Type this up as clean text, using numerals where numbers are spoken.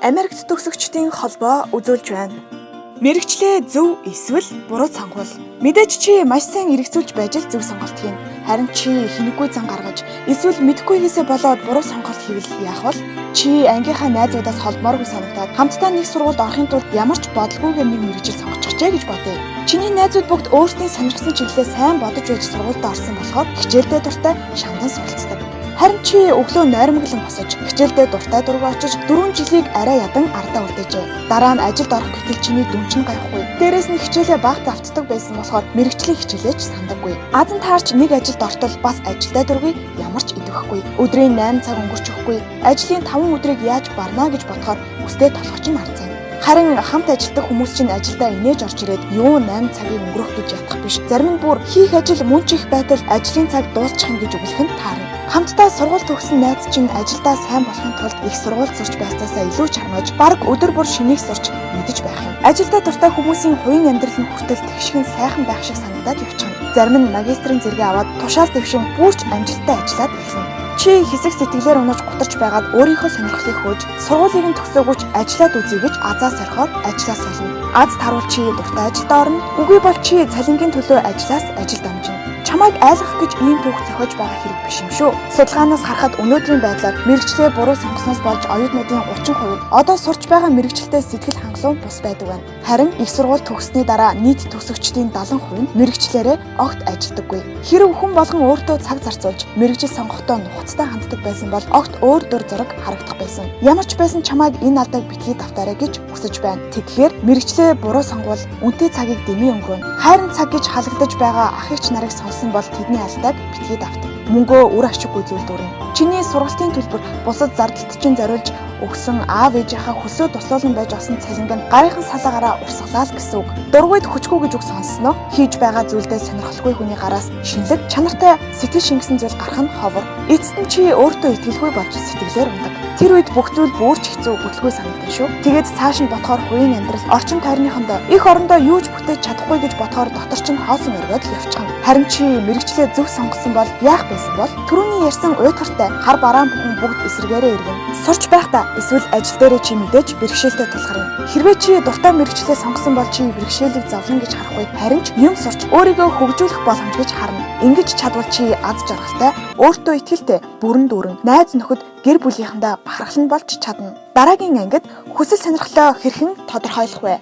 Америкт төгсөгчдийн холбоо үзүүлж байна. Мэргэжлээ зөв эсвэл буруу сонгуул. Мэдээж чи маш сайн эргэцүүлж байж л зөв сонголт хийнэ. Харин чи хинэггүй зан гаргаж эсвэл мэдэхгүйгээсээ болоод буруу сонголт хийвэл яах вэ? Чи ангийнхаа найзуудаас холбооргүй санагдаад хамтдаа нэг сургуульд орохын тулд ямар ч бодлогүйгээр нэг мэргэжил сонгочихжээ гэж бодъё. Чиний найзууд бүгд өөрсдийн сонирхсан чиглэлээ сайн бодож байж сургуульд орсон болохоор хичээлдээ дуртай шандан суралцдаг. Харин чи өглөө нойрмоглон босож, хичээлдээ дуртай дургүй очиж 4 жилийг арай ядан ардаа үлдээжээ. Дараа нь ажилд орох гэтэл чиний дүн чинь гайхгүй. Дээрээс нь хичээлээ бага давтдаг байсан болохоор мэргэжлийн хичээлээ ч сандаггүй. Азан таарч нэг ажилд ортол бас ажилдаа дургүй ямар ч идэвхгүй. Өдрийн 8 цаг өнгөрч өгөхгүй. Ажлын 5 өдрийг яаж барнаа гэж бодохоор үстэй толгой чинь арзайна. Харин хамт ажилладаг хүмүүс чинь ажилдаа инээж орж ирээд юу 8 цагийг өнгөрөх гэж ятах биш. Зарим нь бүр хийх ажил мөн ч их байтал ажлын цаг дуусчих юм гэж үгэлэх нь таарна. Хамтдаа сургууль төгссөн найз чинь ажилдаа сайн болохын тулд их сургууль сурч байснаасаа илүү чармааж, бараг өдөр бүр шинийг сурч мэдэж байх юм. Ажилдаа дуртай хүмүүсийн хувийн амьдрал нь хүртэл тэгшгэн сайхан байх шиг санагдаад явчихна. Зарим нь магистрийн зэрэгээ аваад тушаал дэвшин бүрч амжилттай ажиллаад эхэлнэ. Чи хэсэг сэтгэлээр унаж гутарч байгаад өөрийнхөө сонирхлыг хөөж, сургуулийг нь төгсөөгүйч ажиллаад үзье гэж азаа сорихоор ажлаа солино. Аз таруул чи дуртай ажилдаа орно. Үгүй бол чи цалингийн төлөө ажлаас ажилд амжина. Чамайг айлгах гэж ийм түүх зохиож байгаа хэрэг биш юм шүү. Судалгаанаас харахад өнөөдрийн байдлаар мэргэжлээ буруу сонгосноос болж оюутнуудын 30% нь одоо сурч байгаа мэргэжилтэд сэтгэл хангалуун бус байдаг байна. Харин их сургууль төгссөний дараа нийт төгсөгчдийн 70% нь мэргэжлээрээ огт ажилдаггүй. Хэрэв хүн болгон өөртөө цаг зарцуулж мэргэжил сонгохдоо нухацтай ханддаг байсан бол огт өөр дүр зураг харагдах байсан. Ямар ч байсан чамайг энэ алдааг битгий давтаарай гэж хүсэж байна. Тэгэхээр мэргэжлээ буруу сонгвол үнэтэй цагийг дэмий өнгөрөөнө. Хайрын цаг гэж халагдаж байгаа ах эгч нарыг сонсон бол тэдний алдааг битгий давт. Мөнгөө үр ашиггүй зүйл дүрнэ. Чиний сургалтын төлбөр бусад зардалд чинь зориулж өгсөн аав ээжийнхаа хөсөө туслуулан байж олсон цалинг нь гарынхан салаагаараа урсгалаа л гэсэн үг. Дургүйд хүчгүй гэж үг сонссноо? Хийж байгаа зүйлдээ сонирхолгүй хүний гараас шинэлэг чанартай сэтгэл шингэсэн зүйл гарах нь ховор. Эцэст нь чи өөртөө итгэлгүй болж сэтгэлээр унадаг. Тэр үед бүх зүйл бүрч хэцүү бүтлгүй санагдана шүү. Тэгээд цааш нь бодохоор хувийн амьдрал орчин тойрныхондоо их орондоо юу ч бүтээж чадахгүй гэж бодохоор дотор чинь хоосон оргиод л явчихна. Харин чи мэргэжлээ зөв сонгосон бол яах байсан бол? Түрүүний ярьсан уйтгартай хар бараан бүхэн бүгд эсрэгээрээ эргэнэ. Сурч байхдаа эсвэл ажил дээрээ чи мэдээж бэрхшээлтэй тулгарна. Хэрвээ чи дуртай мэргэжлээ сонгосон бол чи бэрхшээлийг зовлон гэж харахгүй, харин ч юм сурч өөрийгөө хөгжүүлэх боломж гэж харна. Ингэж чадвал чи аз жаргалтай, өөртөө итгэлтэй, бүрэн дүүрэн, найз нөхөд, гэр бүлийнхэндээ бахархал нь болж чадна. Дараагийн ангид хүсэл сонирхлоо хэрхэн тодорхойлох вэ?